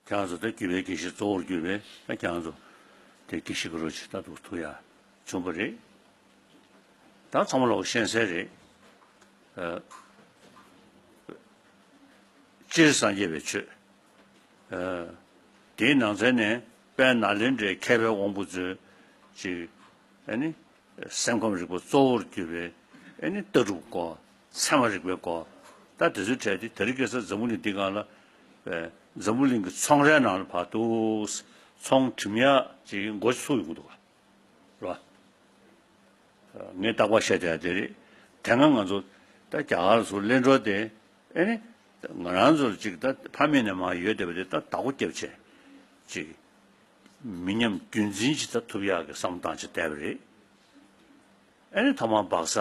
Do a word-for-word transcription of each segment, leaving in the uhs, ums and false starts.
ཁྱེད་རང་ཚོ་ད་བརྒྱུད་པའི་དགེ་བཤེས་གཙོ་བོར་གྱུར་པའི་ད་ཁྱེད་རང་ཚོ་དེ་དགེ་བཤེས་ཀྱི་རོ་ཅིག་ད་འདུག་ཐུག་ཡ་བྱུང་པ་རེད། ད་ཚང་མ་ལོག་ཤེས་གསལ་རེད། ཨ། སྤྱིར་སངས་རྒྱས་པའི་ཆོས། ཨ། དེའི་ནང་ཚན་ནས་དཔལ་ནཱ་ལེནྡྲའི་མཁས་པའི་དབང་པོ་ཚོས་ཅིག་ཨ་ནི་སེམས་ཁམས་རིག་པ་གཙོ་བོར་གྱུར་པའི་ཨ་ནི་ལྟ་གྲུབ་སྐོར། ཚད་མ་རིག་པའི་སྐོར། ད་དེ་ཚོའི་གྲས་དེ་དེ་རིང་ཁ་སང་འཛམ་བུ་གླིང་འདི་སྒང་ལ་ཨ་འཛམ་བུ་གླིང་གི་ཚོང་རའི་ནང་ལ་ཕར་འདུག་ཚོང་འགྲིམ་ཡག་ཅིག་འགོ་ཚུགས་ཡོང་གི་འདུག་ག་རེད་བ། ངས་རྟག་པར་བཤད་བསྡད་དེ་རེད། དེ་སྔ་ང་ཚོ་ད་རྒྱ་གར་ཚོ་གླེང་གྲོགས་དེ་ཨེ་ནི་ང་རང་ཚོར་ཅིག་ད་ཕ་མེས་ནས་མར་ཡོད་བསྡད་པ་དེ་ད་བདག་པོ་རྒྱབ་བྱས་ཅིག་མི་ཉམས་རྒྱུན་འཛིན་ཅིག་ད་ཐུབ་ཡག་གི་བསམ་བློ་བཏང་བྱས་བསྡད་པ་རེད། ཨེ་ནི་ཐོག་མར་སྦག་ས་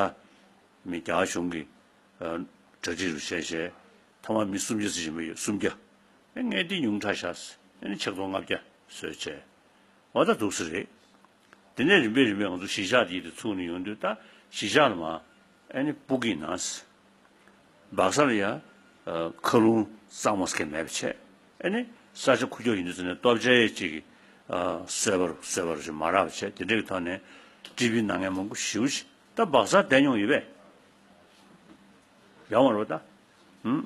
མི་རྒྱ་གཞུང་གི་གྲ་སྒྲིག་རུ་བྱས་བྱས་ཐོག་མར་མི་སུམ་བརྒྱ་ཙམ་ཞིག་མི་ཡོད་སུམ་བརྒྱ། ཨེ་ངས་འདི་ཉུང་དྲགས་ཤག་ཟེར་ཨེ་ནི་ཆིག་སྟོང་ལྔ་བརྒྱ་བཟོས་བྱས་འོ་ད་འདུག་སེ་རེད། དེ་ནས་རིམ་པས་རིམ་པས་ང་ཚོ་གཞིས་ཆགས་དེ་དེ་ཚུགས་ནས་ཡོང་དུས་ད་གཞིས་ཆགས་ལ་མ་ཨ་ནི་སྤུ་གི་ནང་སྦག་ས་ལ་ཡ་མཁའ་རླུང་གཙང་མ་སྐད་མེད་པ་བྱས་ཨ་ནི་ས་ཆ་ཁུག་ཀྱོག་ཡིན་དུས་ཙམ་ནས་ལྟོ་ཆས་ཅིག་བཟོས་པར་བཟོས་པར་ཞིག་མ་རག་པ་བྱས་དེ་འདྲའི་གི་ཐོག་ནས་ཀྲི་པི་ནང་ངན་མང་པོ་ཞེ་པོ་ཞིག་ད་སྦག་ས་བསྡད་མྱོང་ཡོད་པས། ཡོང་བ་རེད་ད། ཧུམ།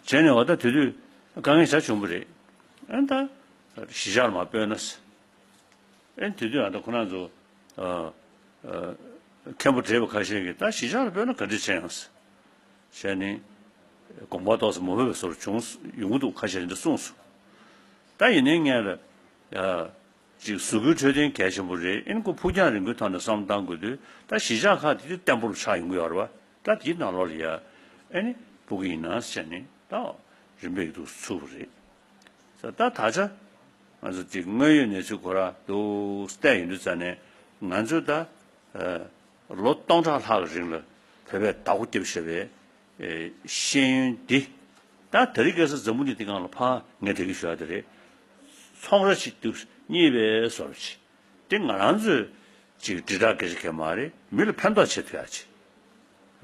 བྱས་ནས་འོ་ད་དེ་དུས་དཀའ་ངལ་ཞེ་དྲག་བྱུང་བ་རེད། ཨན་ད། གཞིས་ཆགས་ལ་མར་སྤོས་ན། ཨན་དེ་དུས་ཨ་ད་ཁོ་རང་ཚོ། ཨ། ཨ། མཁན་པོ་བགྲེས་པ་ཁ་ཤས་ཀྱིས་ད་གཞིས་ཆགས་ལ་སྤོས་ན་ག་འདྲ་བྱས་ཡོང་ཟེར། བྱས་ནས། དགོངས་པ་ཏོག་ཙམ་མ་འོས་པའི་བཟོ་འདྲ་བྱུང་ཡོང་གི་འདུག་ཁ་ཤས་འདི་གསུངས་སོང་། ད་ཡིན་ནའི་ངས་ལ། ཨ། ཅིག་གཟུགས་པོའི་འཕྲོད་བསྟེན་གལ་ཆེན་པོ་རེད། ཨིན་ཁོ་ཕུགས་རྒྱང་རིང་པོའི་ཐོག་ནས་བསམ་བློ་བཏང་དགོས་དུས་ད་གཞིས་ཆགས་ཁག་དེ་དུས་བརྟན་པོར་ཆགས་ཡོང་གི་ཡོད་རེད་བ། ད་དེའི་ནང་ལོགས་ལ་ཡ་ཨེ་ནི་སྤུ་གུ་ཡིན་ན་ཟེར་ནས་ད་རིམ་པས་འདུག་ཚུགས་པ་རེད། ད་ད་ཆ་ང་ཚོ་ཅིག་དངོས་ཡོད་གནས་ཚུལ་ཁོ་ར་འདུག་བལྟས་ཡོང་དུས་ཙ་ནས་ང་ཚོས་ད་ལོ་སྟོང་ཕྲག་ལྷག་གི་རིང་ལ་བོད་པས་བདག་པོ་བརྒྱབ་བཞག་པའི་ཤེས་ཡོན་འདི་ད་དེ་རིང་ཁ་སང་འཛམ་བུ་གླིང་འདི་སྒང་ལ་ཕར་ངས་དྲན་གྱི་ཞུ་ཡ་དེ་རེད། ཚོང་ར་ཅིག་འདུག་གཉིས་པའི་བཟོ་འདྲ་ཅིག་དེ་ང་རང་ཚོས་ཅིག་དྲིལ་བསྒྲགས་སྐད་ཆ་གང་མ་རེད། མི་ལ་ཕན་ཐོགས་བྱེད་ཐུབ་ཡ་ཅིག་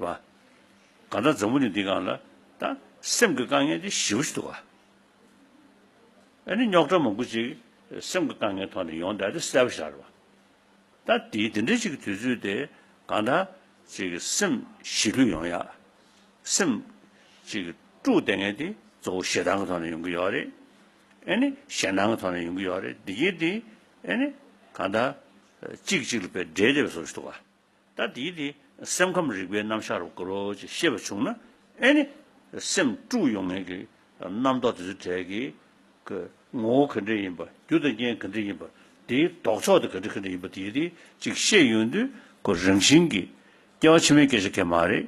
རེད་བ། གང་ལྟར་འཛམ་བུ་གླིང་འདི་སྒང་ལ་ད་སེམས་ཀྱི་དཀའ་ངལ་དེ་ཞེ་པོ་ཅིག་འདུག་ག་ཨ་ནི་རྙོག་དྲ་མང་པོ་ཅིག་སེམས་ཀྱི་དཀའ་ངལ་ཐོག་ནས་ཡོང་བསྡད་དེ་གསལ་པོ་ཞིག་རེད་བ། ད་དེ་དེ་འདྲའི་ཅིག་གི་དུས་ཚོད་དེ་གང་ལྟར་ཅིག་སེམས་ཞི་ལྷོད་ཡོང་ཡ། སེམས་ཅིག་དཀྲུགས་བསྡད་མཁན་དེ་གཙོ་བོ་ཞེ་སྡང་གི་ཐོག་ནས་ཡོང་གི་ཡོད་རེད། ཨེ་ནི་ཞེད་སྣང་གི་ཐོག་ནས་ཡོང་གི་ཡོད་རེད། འདི་གའི་དེ་ཨེ་ནི་གང་ལྟར་གཅིག་གཅིག་ལ་དཔེ་འབྲེལ་བསྡད་པའི་བཟོ་ཞིག་འདུག་ག་ད་དེའི་དེ་སེམས་ཁམས་རིག་པའི་རྣམ་གཞག་རུ་དགོས་རོགས་ཅེས་བཤད་པ་བྱུང་ན་ཨེ་ནི་སེམས་དཀྲུགས་ཡོང་མཁན་གྱི་རྣམ་རྟོག་དེ་ཚོའི་གྲས་ཀྱི་ངོ་བོ་ག་འདྲ་ཡིན་པ་རྒྱུ་དང་རྐྱེན་ག་འདྲ་ཡིན་པ་དེའི་ལྡོག་ཕྱོགས་དེ་ག་འདྲ་ག་འདྲ་ཡིན་པ་དེའི་དེ་ཅིག་བཤད་ཡོང་དུས་ཁོ་རང་བཞིན་གྱིས་སྐྱེ་བ་ཕྱི་མའི་སྐད་ཆ་གང་མ་རེད།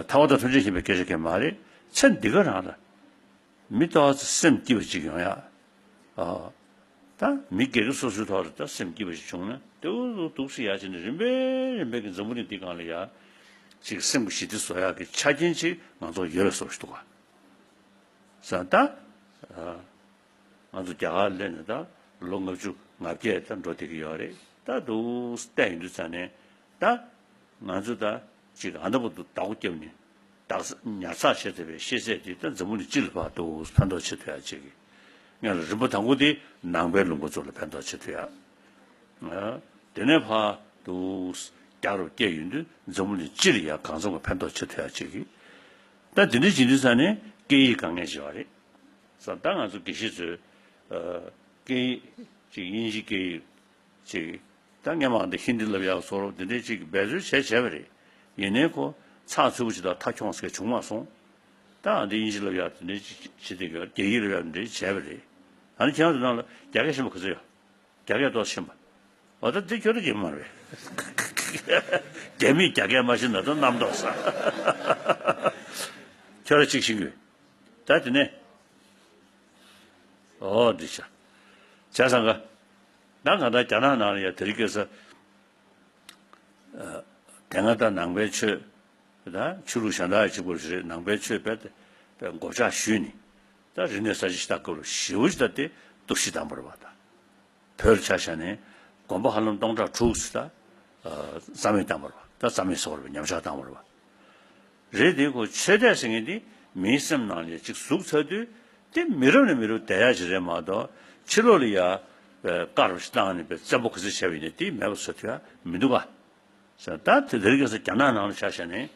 ཐར་པ་དང་ཐམས་ཅད་མཁྱེན་པའི་སྐད་ཆ་གང་མ་རེད། ཚེ་འདི་ག་རང་ལ། མི་ཏོག་ཙམ་སེམས་སྐྱིད་པ་ཅིག་ཡོང་ཡ། ཨ། ད་མི་སྒེར་གྱི་སོ་སོའི་ཐོག་ལ་ད་སེམས་སྐྱིད་པ་ཞིག་བྱུང་ན་དེའུ་འདུག་སེ་ཡ་བྱས་ནས་རིམ་པས་རིམ་པས་ཀྱི་འཛམ་བུ་གླིང་འདི་སྒང་ལ་ཡ། ཅིག་སེམས་ཀྱི་ཞི་བདེ་བཟོ་ཡག་གི་ཆ་རྐྱེན་ཅིག་ང་ཚོ་ཡོད་པའི་བཟོ་ཞིག་འདུག་ག་ས་ད། ཨ། ང་ཚོ་རྒྱ་གར་སླེབས་ནས་ད་ལོ་ལྔ་བཅུ་ང་བརྒྱད་ད་འགྲོ་བསྡད་ཀྱི་ཡོད་རེད། ད་འདུག་སེ་བལྟས་ཡོང་དུས་ཙ་ནས་ད། ང་ཚོ་ད་ཅིག་ཨ་ད་བར་དུ་བདག་པོ་བརྒྱབ་ནས་བདག་ཉར་ཚགས་བྱས་ཚར་བའི་ཤེས་ཚད་དེ་ད་འཛམ་བུ་གླིང་སྤྱི་ལ་ཕར་འདུག་ཕན་ཐོགས་བྱེད་ཐུབ་ཡག་ཅིག་གི་ངས་ལ་རིམ་པ་དང་པོ་དེ་ནང་པའི་ལུང་པ་ཚོ་ལ་ཕན་ཐོགས་བྱེད་ཐུབ་ཡག་དེ་ནས་ཕར་འདུག་རྒྱ་རུ་བསྐྱལ་ཡོང་དུས་འཛམ་བུ་གླིང་སྤྱི་ལ་ཡང་གང་འཚམ་གྱི་ཕན་ཐོགས་བྱེད་ཐུབ་ཡག་ཅིག་གི་ད་དེ་འདྲ་བྱེད་དུས་ཙ་ནས་སྐད་ཡིག་དཀའ་ངལ་ཅིག་ཡོད་རེད། ས་ད་ང་ཚོ་དགེ་བཤེས་ཚོས་སྐད་ཡིག་ཅིག་དབྱིན་ཇི་སྐད་ཡིག་ཅིག་ད་སྔས་མ་འདི་ཧིན་དི་ལབ་ཡག་སོགས་འདི་འདྲའི་ཅིག་འབད་རྩོལ་བྱས་བྱས་པ་རེད། ཡིན་ནའི་ཁོ་ཚགས་ཚུད་པོ་ཅིག་དང་མཐའ་འཁྱོངས་ཟེར་བྱུང་མ་སོང་། ད་འདི་དབྱིན་ཇི་ལབ་ཡག་འདི་འདྲའི་ཅིག་བྱེད་བསྡད་ཀྱི་ཡོད། རྒྱ་ཡིག་ལབ་ཡག་འདི་འདྲའི་བྱས་པ་རེད། ཨ་ནི་ཁྱེད་རང་ཚོ་ནང་ལ་རྒྱ་སྐད་ཤེས་པ་ག་ཚོད་ཡོད། རྒྱ་སྐད་ཏོག་ཙམ་ཤེས་པ། འོ་ད་འདི་ཁྱོད་རང་རྒྱ་མི་མ་རེད། རྒྱ་མིས་རྒྱ་སྐད་མ་ཤེས་ན་ད་རྣམ་རྟོག་ས། ཁྱོད་རང་གཅིག་ཤེས་ཀྱི་ཡོད། ད་དེ་ནས། ཨོ་འདི་ཤ། བྱས་ཙང་ག་ད་གང་ལྟར་རྒྱ་ནག་ནང་ལ་ཡ་དེ་རིང་ཁ་སང་། ཨ། དེ་སྔ་ད་ནང་པའི་ཆོས། ད་ཆོས་ལུགས་གཞན་དག་ཡ་གཅིག་པ་རེད། ནང་པའི་ཆོས་དཔེ་དཔེ་མགོ་བཅག་ཞུས་ནས། ད་རིག་གནས་གསར་བརྗེ་ཞེ་དྲག་སྐབས་ལ་ཞེ་པོ་ཅིག་ད་དེ་གཏོར་བཤིག་བཏང་བ་རེད་བ་ད། བོད་ལ་ཆ་བཞག་ནས་དགོན་པ་ཧ་ལམ་སྟོང་ཕྲག་དྲུག་ཙམ་ད། ཨ། རྩ་མེད་བཏང་བ་རེད་བ། ད་རྩ་མེད་བཟོ་བ་རེད་བ། ཉམས་ཆག་བཏང་བ་རེད་བ། རེད་དེ་ཁོ་ཆོས་དད་ཟེར་མཁན་དེ་མིའི་སེམས་ནང་ལ་ཅིག་ཟུག་ཚར་དུས་ དེ་མི་རབས་ནས་མི་རབས་བསྡད་ཡག་ཅིག་རེད་མ་གཏོགས་ཕྱི་ལོགས་ལ་ཡ་བཀར་བ་ཞིག་བཏང་ནས་བཙན་པོ་ག་ཚོད་བྱས་པ་ཡིན་ན་དེ་མེད་པ་བཟོ་ཐུབ་ཡ་མི་འདུག་ག་ད་དེ་དེ་རིང་ཁ་སང་རྒྱ་ནག་ནང་ལ་ཆ་བཞག་ནས་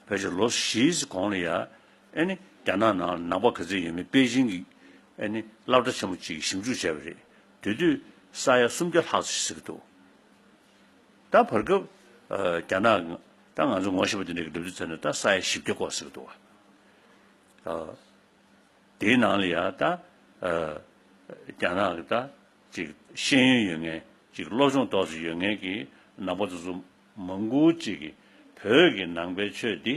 ཕལ་ཆེར་ལོ་བཞི་གོང་ལ་ཡ་ཨེ་ནི་རྒྱ་ནག་ནང་ལ་ནང་པ་ག་ཚོད་ཡོད་མེད་པེ་ཅིང་གི་ཨེ་ནི་སློབ་གྲྭ་ཆེན་མོ་གཅིག་གིས་ཞིབ་འཇུག་བྱས་པ་རེད། དེ་དུས་ས་ཡ་སུམ་བརྒྱ་ལྷག་ཙམ་ཟེར་གྱི་འདུག་ད་བར་སྐབས་ཨ་རྒྱ་ནག་ད་ང་ཚོ་ངོ་ཤེས་པ་དེ་འདྲ་གི་འགྲུབ་དུས་ཚོད་ནས་ད་ས་ཡ་བཞི་བརྒྱ་སྐོར་ཟེར་གྱི་འདུག་བ། ཨ་དེའི་ནང་ལ་ཡང་ད་ཨ་རྒྱ་ནག་གི་ད་ཅིག་ཤེས་ཡོན་ཡོད་མཁན་ཅིག་སློབ་སྦྱོང་ཏོག་ཙམ་ཡོད་མཁན་གྱི་ནང་པ་དེ་ཚོ་མང་པོ་ཅིག་གིས་བོད་ཀྱི་ནང་པའི་ཆོས་འདི་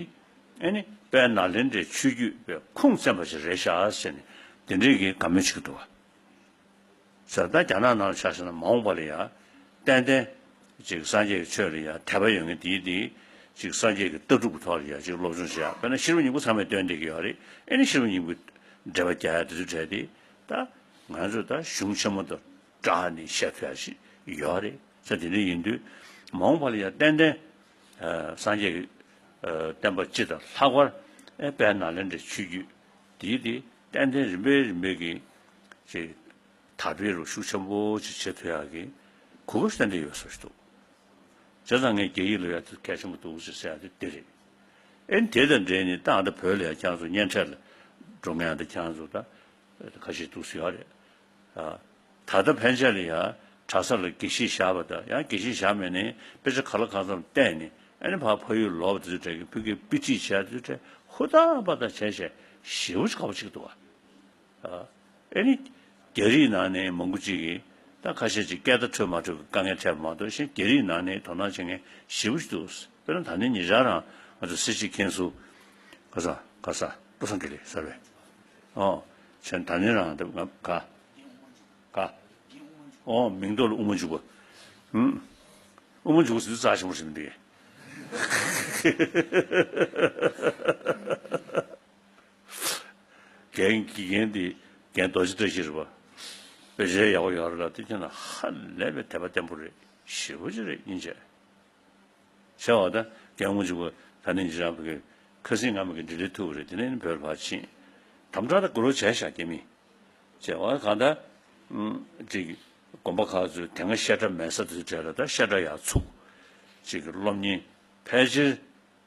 ཨེ་ནི་དཔལ་ནཱ་ལེནྡྲའི་ཆོས་བརྒྱུད་པའི་ཁུངས་བཙན་པ་ཞིག་རེད་ཤག་ཟེར་ནས་དེ་འདྲའི་གི་དགའ་མོས་བྱེད་ཀྱི་འདུག་བ། ཟེར་ད་རྒྱ་ནག་ནང་ལ་ཆ་བཞག་ན་མ་འོངས་པ་ལ་ཡང་ཏན་ཏན་ཅིག་སངས་རྒྱས་ཀྱི་ཆོས་ལ་ཡང་དད་པ་ཡོད་མཁན་དེའི་དེའི་ཅིག་སངས་རྒྱས་ཀྱི་ལྟ་གྲུབ་ཀྱི་ཐོག་ལ་ཡང་ཅིག་སློབ་སྦྱོང་བྱེད་ཡག་དཔེར་ན་ཤེས་རབ་སྙིང་པོ་ཚང་མས་སྟོན་བསྡད་ཀྱི་ཡོད་རེད། ཨེ་ནི་ཤེས་རབ་སྙིང་པོ་འགྲེལ་པ་རྒྱག་ཡག་དེ་ཚོ་བྲལ་ཏེ་ད་ང་ཚོ་ད་གཞུང་ཆེན་མོ་དང་སྦྲགས་ནས་བཤད་ཐུབ་ཡག་ཞིག་ཡོད་རེད་ཟེར། དེ་འདྲ་ཡིན་དུས་མ་འོངས་པ་ལ་ཡང་ཏན་ཏན་ཨ་སངས་རྒྱས་ཀྱི་ཨ་བསྟན་པ་སྤྱི་དང་ལྷག་པར་ཨེ་དཔལ་ནཱ་ལེནྡྲའི་ཆོས་བརྒྱུད་དེའི་དེ་ཏན་ཏན་རིམ་པས་རིམ་པས་ཀྱི་ཅིག་དར་སྤེལ་རུ་ཤུགས་ཆེན་པོ་ཅིག་བྱེད་ཐུབ་ཡག་གི་གོ་སྐབས་ཏན་ཏན་ཡོད་བཟོ་ཞིག་འདུག་བྱས་ཙང་ངས་རྒྱ་ཡིག་ལ་ཡ་དེ་གལ་ཆེན་པོ་འདུག་ཅེས་ཟེར་ཡ་དེ་འདི་རེད། ཨེ་དེ་དང་འབྲེལ་ནས་ད་ཨ་ད་བོད་ལ་ཡ་ཁྱེད་ཚོ་གཉེན་འཕྲད་ལ་འགྲོ་མཁན་ཨ་ད་ཁྱེད་ཚོ་ད་ཁ་ཤས་འདུག་ཟེར་ཡ་རེད། ཨ་ད་ལྟ་ཕན་ཆད་ལ་ཡ་གྲྭ་ས་ལ་དགེ་བཤེས་བཞག་པ་དང་ཡང་དགེ་བཤེས་བཞག་མེད་ནའི་དཔེ་ཆ་ག་ལ་གང་འཚམ་བལྟས་ནས་ཨ་ནི་ཕར་ཕ་ཡུལ་ལོག་པ་དེ་ཚོ་གྲས་ཀྱི་ཕ་གིར་དཔེ་ཁྲིད་བྱས་དེ་ཚོ་གྲས་ཧུར་ཐག་པ་ཐག་བྱས་བྱས་ཞེ་པོ་ཅིག་དགའ་པོ་ཅིག་འདུག་ཨ། ཨ་ཨེ་ནི་རྒྱ་རིགས་ནང་ནས་མང་པོ་ཅིག་གིས་ད་ཁ་ཤས་ཅིག་སྐད་བརྡ་འཕྲོད་མ་འཕྲོད་ཀྱི་དཀའ་ངལ་འཕྲད་པ་མ་གཏོགས་གཞན་རྒྱ་རིགས་ནང་ནས་དོ་སྣང་བྱེད་མཁན་ཞེ་པོ་ཅིག་འདུག་དཔེར་ན་ད་ནི་ཉེ་ཆར་རང་ང་ཚོ་སྲིད་སྤྱི་མཁན་ཟུར་ག་ས་ག་ས་བློ་བཟང་དགེ་ལེགས་ཟེར་བས། ཨོ་བྱས་ད་ནི་རང་འདི་ང་ག་ག་ཨོ་མིང་ཐོག་ལ་དབུ་མ་འཇུག་པ། ཧུམ། དབུ་མ་འཇུག་པ་ཟེར་དུས་རྩ་ཆེན་པོ་ཞིག་མི་འདུག་གས། རྒན་དགེ་རྒན་དེ་རྒན་རྡོ་རྗེ་བཀྲ་ཤིས་རེད་པ། དཔེ་ཆ་ཡག་པོ་ཡོད་རེད་ལ་དེ་ཁྱེད་ན་ཧ་ལས་པའི་དད་པ་བརྟན་པོ་རེད། ཞེ་པོ་ཅིག་རེད་སྙིང་རྗེ། བྱས་པ་ད་རྒན་དབུ་མ་འཇུག་པ་ད་ནི་ཇི་རང་བོད་ཀྱི་ཁ་སང་ང་མ་གི་འདི་ལས་ཐུག་པ་རེད། དེ་ནས་ནི་བོད་ལ་ཕར་ཕྱིན། དམ་དྲག་ད་དགོས་རོགས་བྱས་ཤག་རྒྱ་མི། བྱས་པ་གང་ལྟར་ཅིག་དགོན་པ་ཁག་ཚོའི་དེ་སྔ་བཤད་གྲྭ་མེད་ས་དེ་ཚོའི་གྲས་ལ་ད་བཤད་གྲྭ་ཡར་ཚུགས། ཅིག་སློབ་གཉེར་ཕལ་ཆེར།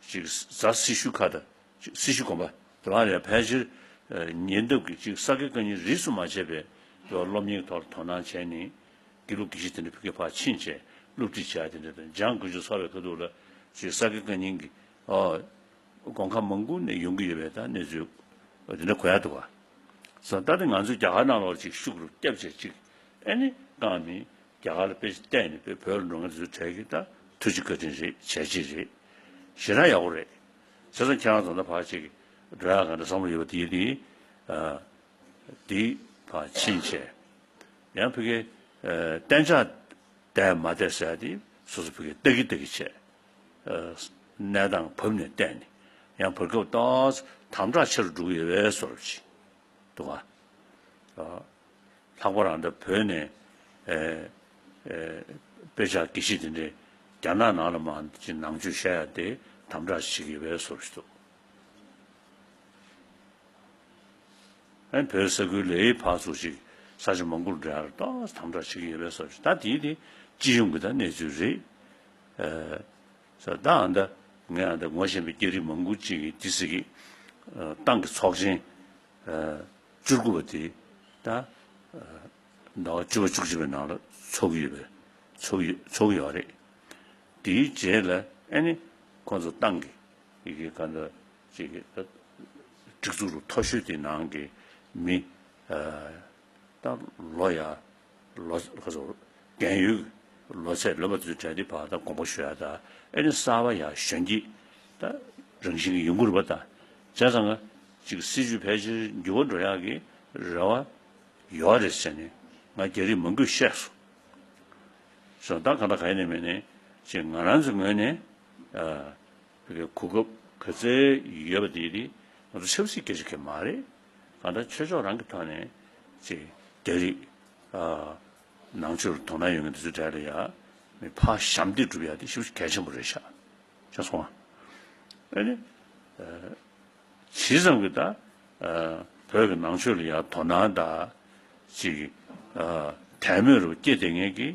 ཅིག་གཟའ་སྲི་ཞུ་ཁ་དང་ཅིག་སྲི་ཞུ་དགོན་པ་དེ་བ་ལ་ཕལ་ཆེར་ཉེ་འདབས་ཀྱི་ཅིག་ས་དགེ་བཀའ་རྙིང་རིས་སུ་མ་ཆད་པའི་དེ་བ་སློབ་གཉེར་ཐོག་ལ་དོ་སྣང་བྱས་ནས་དགེ་ལུགས་དགེ་བཤེས་དེ་འདྲ་ཕ་གིར་ཕར་ཕྱིན་བྱས་སློབ་ཁྲིད་བྱས་དེ་འདྲ་དང་འཇང་དགུན་ཆོས་ཚོགས་པའི་ཁ་ཐུག་ལ་ཅིག་ས་དགེ་བཀའ་རྙིང་གི་ཨ་དགོན་ཁག་མང་པོ་ནས་ཡོང་གི་ཡོད་པའི་ད་གནས་ཚུལ་དེ་འདྲ་གོ་ཡག་འདུག་བ། སོ་ད་དེ་ང་ཚོས་རྒྱ་གར་ནང་ལོགས་ཅིག་ཤུགས་རུ་བརྒྱབ་བྱས་ཅིག་ཨེ་ནི་བཏང་ནས། རྒྱ་གར་ལ་དཔེ་ཆ་བལྟས་ནས་དཔེ་བོད་ལ་འགྲོ་མཁན་དེ་ཚོའི་གྲས་ཀྱི་ད་ཐུགས་རྗེ་བཀའ་དྲིན་རེད། བྱས་རྗེས་རེད། ཞེ་དྲག་ཡག་པོ་རེད། བྱས་ཙང་ཁྱེད་རང་ཚོ་ད་ཕར་ཅིག་འགྲོ་ཡག་ག་འདྲ་བསམ་བློ་ཡོད་པ་དེ་དེ་ཨ་དེ་ཕར་ཕྱིན་བྱས། ཡང་ཕ་གི་ཨ་གཏན་འཇགས་བསྡད་མ་བསྡད་ཟེར་ཡག་དེ་སོ་སོ་ཕ་གི་ལྟ་གི་ལྟ་གི་བྱས། ཨ་གནས་སྟངས་བབས་ནས་བལྟས་ནས་ཡང་བར་སྐབས་ཏོག་ཙམ་དམ་དྲག་ཆེ་རུ་འགྲོ་གི་ཡོད་པའི་བཟོ་འདྲ་ཅིག་འདུག་ག་ཨ། ལྷག་པར་ཨ་ད་བོད་ནས་ཨེ་ཨེ་དཔེ་ཆ་དགེ་བཤེས་དེ་འདྲའི་རྒྱ་ནག་ནང་ལ་མར་ཅིག་ནང་ཆོས་བཤད་ཡ་དེ་དམ་དྲག་བྱེད་ཀྱི་ཡོད་པའི་བཟོ་འདྲ་ཞིག་འདུག་ཨ་ནི་བོད་ས་ཁུལ་ལས་ཕར་ཚུར་ཅིག་ས་ཆ་མང་པོར་འགྲོ་ཡ་ལ་ཏོག་ཙམ་དམ་དྲག་བྱེད་ཀྱི་ཡོད་པའི་བཟོ་འདྲ་ཞིག་ད་དེའི་དེ་སྤྱི་ཡོངས་ཀྱི་ད་གནས་ཚུལ་རེད། ཨེ། ས་ད་ཨ་ད་ངས་ཨ་ད་ངོ་ཤེས་པའི་སྐད་རིགས་མང་པོ་ཅིག་གིས་དེ་ཟེར་གི་ཨ་ཏང་གི་ཚོགས་ཆེན་ཨ་བཅུ་དགུ་པ་དེ་ད་ཨ་ཟླ་བ་བཅུ་པ་བཅུ་གཅིག་པའི་ནང་ལ་ཚོགས་ཀྱི་ཡོད་པས་ཚོགས་ཀྱི་ཚོགས་ཀྱི་ཡོད་རེད། དེའི་རྗེས་ལ་ཨ་ནི་ཁོང་ཚོ་ཏང་གི་ཡི་གེ་ག་འདྲ་ཅིག་གི་ཨ་སྒྲིག་འཛུགས་རུ་མཐོ་ཤོས་དེ་ནང་གི་མི་ཨ། ད་ལོ་ཡ་ལོ་ཁ་སོ་རྒན་ཡོལ་ལོ་ཚད་ལོན་པ་ཚོའི་གྲས་འདི་བར་ད་དགོངས་པ་ཞུ་ཡ་ད་ཨེ་ནི་གསར་པ་ཡ་གཞོན་སྐྱེས་ད་རང་བཞིན་གྱི་ཡོང་གི་རེད་པ། ད་བྱས་ཙང་ང་ཅིག་སྲིད་བྱུས་ཕལ་ཆེར་འགྱུར་བ་འགྲོ་ཡག་གི་རེ་བ་ཡོད་རེད་ཟེར་ནས་ང་རྒྱ་རིགས་མང་པོས་བཤད་སོང་། སོང་ད་གང་ལྟར་ག་ཡིན་ནས་མིན་ནས་ཅིག་ང་རང་ཚོའི་ངོས་ནས་ཨ། གོ་སྐབས་ག་ཚད་ཡོད་པ་དེ་དེ་ང་ཚོ་ཆབ་སྲིད་སྐད་ཆ་གང་མ་རེད། གང་ལྟར་ཆོས་ཕྱོགས་རང་གི་ཐོག་ནས་ཅིག་རྒྱ་རིགས་ཨ་ནང་ཆོས་ལ་དོ་སྣང་ཡོད་མཁན་དེ་ཚོའི་གྲས་ལ་ཡ་མི་ཕར་ཞབས་འདེགས་སྒྲུབ་ཡ་དེ་ཞེ་པོ་གལ་ཆེན་པོ་རེད་ཤག་ཤེས་སོང་ཨ། ཨ་ནི་ཨ་ཇི་ཙམ་གྱི་ད་ཨ་ བོད་ཀྱི་ནང་ཆོས་ལ་ཡང་དོ་སྣང་དང་ཅིག་ཨ་དད་མོས་རུ་སྐྱེ་བསྡད་མཁན་གྱི་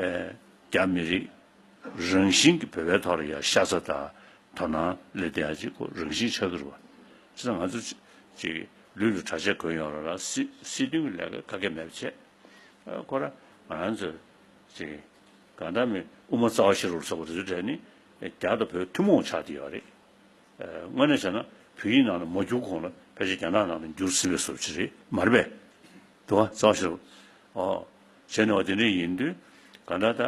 ཨ་རྒྱ་མི་རིགས་རང་བཞིན་གྱི་བོད་པའི་ཐོག་ལ་ཡང་ཤ་ཚ་དང་དོ་སྣང་སླེབས་བསྡད་ཡ་ཅིག་ཁོ་རང་བཞིན་ཆགས་ཀྱི་རེད་བ། བྱས་ཙང་ང་ཚོ་ཅིག་ལུས་ལ་གྲྭ་ཆས་གོན་ཡོང་ར་ལ་སྲིད་སྲིད་དོན་གྱི་ལས་ཀ་ག་གེ་མེད་པ་བྱས། ཨ་ཁོ་ར་ང་རང་ཚོ་ཅིག་གང་ལྟར་མི་དབུ་མ་རྩ་བ་ཤེས་རབ་ལ་སོགས་པ་དེ་ཚོའི་གྲས་ནི་རྒྱ་དང་བོད་ཐུན་མོང་ཆགས་བསྡད་ཡོད་རེད། ཨ་དངོས་གནས་བྱས་ན་བོད་ཡིག་ནང་ལ་མ་བསྒྱུར་གོང་ལ་ཕལ་ཆེར་རྒྱ་ནག་ནང་ལ་བསྒྱུར་ཟིན་པའི་བཟོ་ཅིག་རེད་མ་རེད་པས། འདུག་བ་རྩ་བ་ཤེས་རབ། ཨོ། བྱས་ནས་འོ་དེ་འདྲ་ཡིན་དུས་གང་ལྟར་ད་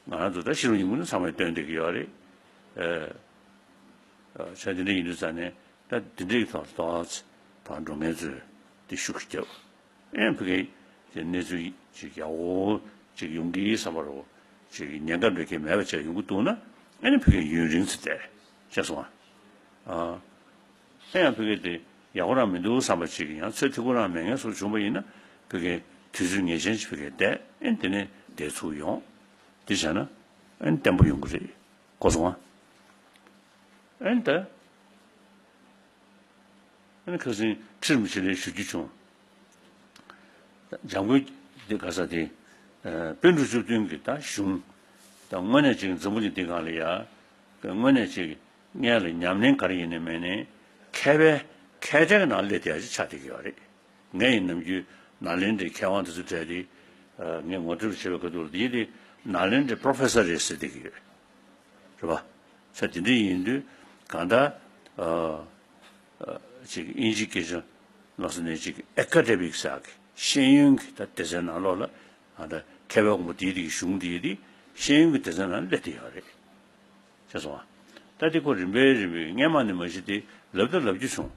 ང་རང་ཚོ་ད་ཤེས་རབ་སྙིང་པོ་ནི་ཚང་མས་བཏོན་བསྡད་ཀྱི་ཡོད་རེད། ཨ་བྱས་དེ་འདྲ་ཡིན་དུས་ཙང་ནས་ད་དེ་འདྲའི་ཐོག་ཏོག་ཙམ་ཕར་འགྲོ་མཁན་ཚོས་དེ་ཤུགས་རྒྱབ། ཨེ་ཕ་གི་དེ་གནས་ཚུལ་ཅིག་ཡག་པོ་ཅིག་ཡོང་གི་བསམ་པ་རོ། ཅིག་ཉེན་ཁ་འགྲོ་མཁན་མེད་པ་ཅིག་ཡོང་གི་འདུག་ན་ཨེ་ནི་ཕ་གི་ཡུན་རིང་ཙམ་བསྡད་ཤེས་སོང་ཨ། ཨེ་ཡང་ཕ་གི་དེ་ཡག་པོ་རང་མི་འདུག་བསམ་པ་ཅིག་ཡང་ཚོད་ཐིག་པོ་རང་མེད་མཁན་སོགས་བྱུང་བ་ཡིན་ན་ཕ་གི་དུས་ཚོད་ངེས་ཅན་ཅིག་ཕ་གི་བསྡད་ཨེ་དེ་ནས་བསྡད་ཚུགས་ཡོང་། དེ་བྱས་ན་ཨེ་བརྟན་པོ་ཡོང་གི་རེད་གོ་སོང་ཨ། ཨེ་ད། ཨ་ནི་ཁ་སང་ཁྲིར་མི་ཆེ་ལས་ཞུ་རྒྱུ་བྱུང་། འཇམ་མགོན་འདི་ག་ས་དེ། ཨ་པཎ་གྲུབ་བཅུ་བདུན་གྱི་ད་གཞུང་། ད་དངོས་གནས་ཅིག་འཛམ་བུ་གླིང་འདི་སྒང་ལ་ཡ། དངོས་གནས་ཅིག་སྔོན་ལ་ཉམས་ལེན་ག་རེ་ཡིན་ནའི་མེད་ནའི། མཁས་པའི་མཁས་གྲས་ཀྱི་ནང་སླེབས་བསྡད་ཡ་ཅིག་ཆགས་བསྡད་ཀྱི་ཡོད་རེད། ངས་ཡིན་ནམ་རྒྱུན་ནཱ་ལེནྡྲའི་མཁས་དབང་དེ་ཚོ་གྲས་དེ། ཨ་ངས་ངོ་སྤྲོད་བྱེད་པའི་ཁ་ཐུག་ལ་དེ་ཡིན་དེ་ནཱ་ལེནྡྲའི་པྲོ་ཕེ་སར་རེད་ཟེར་བསྡད་ཀྱི་ཡོད། རེད་པ། ས་དེ་འདྲ་ཡིན་དུས་གང་ལྟར་ཨ་ཨ་ཅིག་དབྱིན་ཇིའི་སྐད་ཆ་ལ་སོགས་ནས་ཅིག་ཨེ་ཀ་ཌེ་མིག་ཟེར་གི་ཤེས་ཡོན་གྱི་ད་སྡེ་ཚན་ནང་ལོགས་ལ་ཨ་ད་མཁས་པའི་དབང་པོ་དེའི་དེ་གི་གཞུང་དེའི་དེ་ཤེས་ཡོན་གྱི་སྡེ་ཚན་ནང་སླེབས་བསྡད་ཡོད་རེད། ཤེས་སོང་ཨ། ད་དེ་ཁོ་རིམ་པས་རིམ་པས་སྔས་མ་ནས་མ་གཞི་དེ་ལབ་ད་ལབ་རྒྱུ་བྱུང་།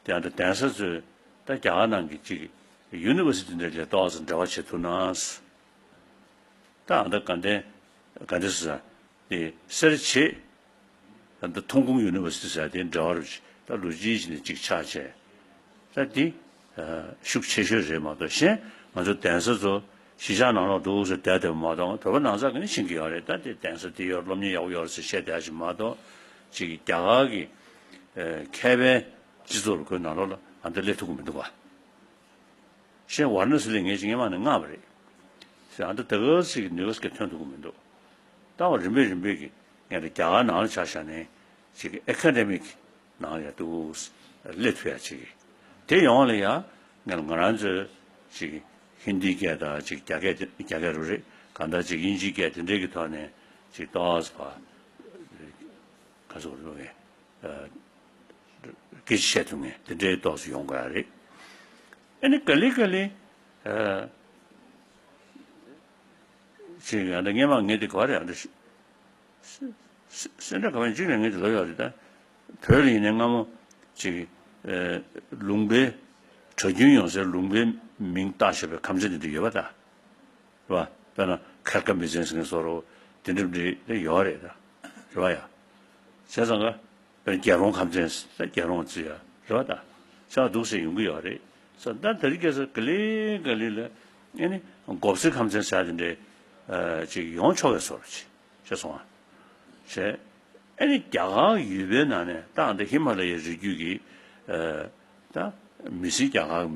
དེ་ཡང་ད་གདན་ས་ཚོས་ད་རྒྱ་གར་ནང་གི་ཅིག་ཡུ་ནི་ཝར་སི་ཊི་འདྲ་ལ་ཏོག་ཙམ་འབྲེལ་བ་བྱེད་ཐུབ་ན། ད་ཨ་ད་དགའ་ལྡན་དགའ་ལྡན་ཟེར་ས་དེ་སེར་བྱེས་ད་ད་ཐོང་ཁུང་ཡུ་ནི་ཝར་སི་ཊི་ཟེར་དེ་འབྲེལ་བ་རུ་ད་ལོ་གཅིག་ཅིག་ནས་ཅིག་ཆགས་བྱས། ད་དེ་ཤུགས་ཆེ་ཤོས་རེད་མ་གཏོགས་གཞན་ང་ཚོ་གདན་ས་ཚོ་གཞིས་ཆགས་ནང་ལོགས་འདུག་ཟེར་བསྡད་བསྡད་པ་མ་གཏོགས་བོད་པ་ནང་ཚགས་ཀྱི་ནི་ཤེས་ཀྱི་ཡོད་རེད། ད་དེ་གདན་ས་དེ་ཡོད་སློབ་གཉེར་ཡག་པོ་ཡོད་རེད་ཟེར་བཤད་བསྡད་ཡ་ཞིག་མ་གཏོགས་ཅིག་རྒྱ་གར་གྱི་མཁས་པའི་སྤྱི་ཚོགས་ལ་ཁོའི་ནང་ལོགས་ལ་ཨ་འདི་སླེབས་ཐུབ་ཀྱི་མི་འདུག་ག། གཞན་ཝཱ་ར་ཎ་སི་ལ་ངས་ཅིག་སྔས་མ་ནས་མངགས་པ་རེད། ཟེར་ཨ་འདི་ད་ག་ཟིག་ནུས་པ་ཟིག་ཐོན་ཐུབ་ཀྱི་མི་འདུག། ད་འོ་རིམ་པས་རིམ་པས་ཀྱི་ངས་རྒྱ་གར་ནང་ལ་ཆ་བཞག་ནས་ཅིག་ཨེ་ཀ་ཌེ་མིག་ནང་ཡ་འདུག་སླེབས་ཐུབ་ཡ་ཅིག་དེ་ཡོང་བ་ལ་ཡ་ངས་ང་རང་ཚོའི་ཅིག་ཧིན་དིའི་སྐད་དང་ཅིག་རྒྱ་སྐད་རྒྱ་སྐད་རུ་རེད་གང་ལྟར་ཅིག་དབྱིན་ཇིའི་སྐད་དེ་འདྲའི་གི་ཐོག་ནས་ཅིག་ཏོག་ཙམ་ཕར་ག་ཚོད་རེད། སྐད་ཆ་བཤད་ཐུབ་མཁན་དེ་འདྲའི་ཏོག་ཙམ་ཡོང་དགོས་ཡ་རེད། ཨ་ནི་ག་ལེ་ག་ལེ་ཨ་ཅིག་ཡང་ད་སྔས་མ་ངས་དེ་ག་རེ་ཡང་ད་སེ་འདྲ་ག་བན་གཅིག་ལ་ངས་དེ་ལབ་ཡོད་རེད་ད། བོད་ལ་ཡིན་ནའི་སྔ་མོ་ཅིག་ཨ་ལུང་པའི་གྲྭ་རྒྱུན་ཡོང་སའི་ལུང་པའི་མིང་བཏགས་བཞག་པའི་ཁམས་ཚན་དེ་འདྲ་ཡོད་པ་ད། རེད་བ། དཔེར་ན་ཁལ་ཀ་མི་ཚན་ཟེར་མཁན་བཟོ་འདྲ་དེ་འདྲ་འདྲ་ཡོད་རེད་ད། རེད་བ་ཡ། བྱས་ཙང་ཀ་དཔེར་ན་རྒྱལ་རོང་ཁམས་ཚན་ཟེར་རྒྱལ་རོང་བརྩི་ཡ་རེད་བ་ད། བྱས་ཙང་འདུག་སེ་ཡོང་གི་ཡོད་རེད། བྱས་ཙང་ད་དེ་རིང་ཁ་སང་ག་ལེ་ག་ལེ་ལ་ཨེ་ནི་མགོ་སེར་ཁམས་ཚན་ཟེར་ཡ་དེ་འདྲ་ཅིག་ཡོང་ཆོག་གི་བཟོ་འདྲ་ཅིག་བྱས་སོང་ང་། བྱས་ཨེ་ནི་རྒྱ་གར་ཡུལ་པའི་ནང་ནས་ད་འདི་ཧི་མ་ལ་ཡའི་རི་རྒྱུད་ཀྱི་ད་མི་སེར་རྒྱ་གར་གྱི་མི།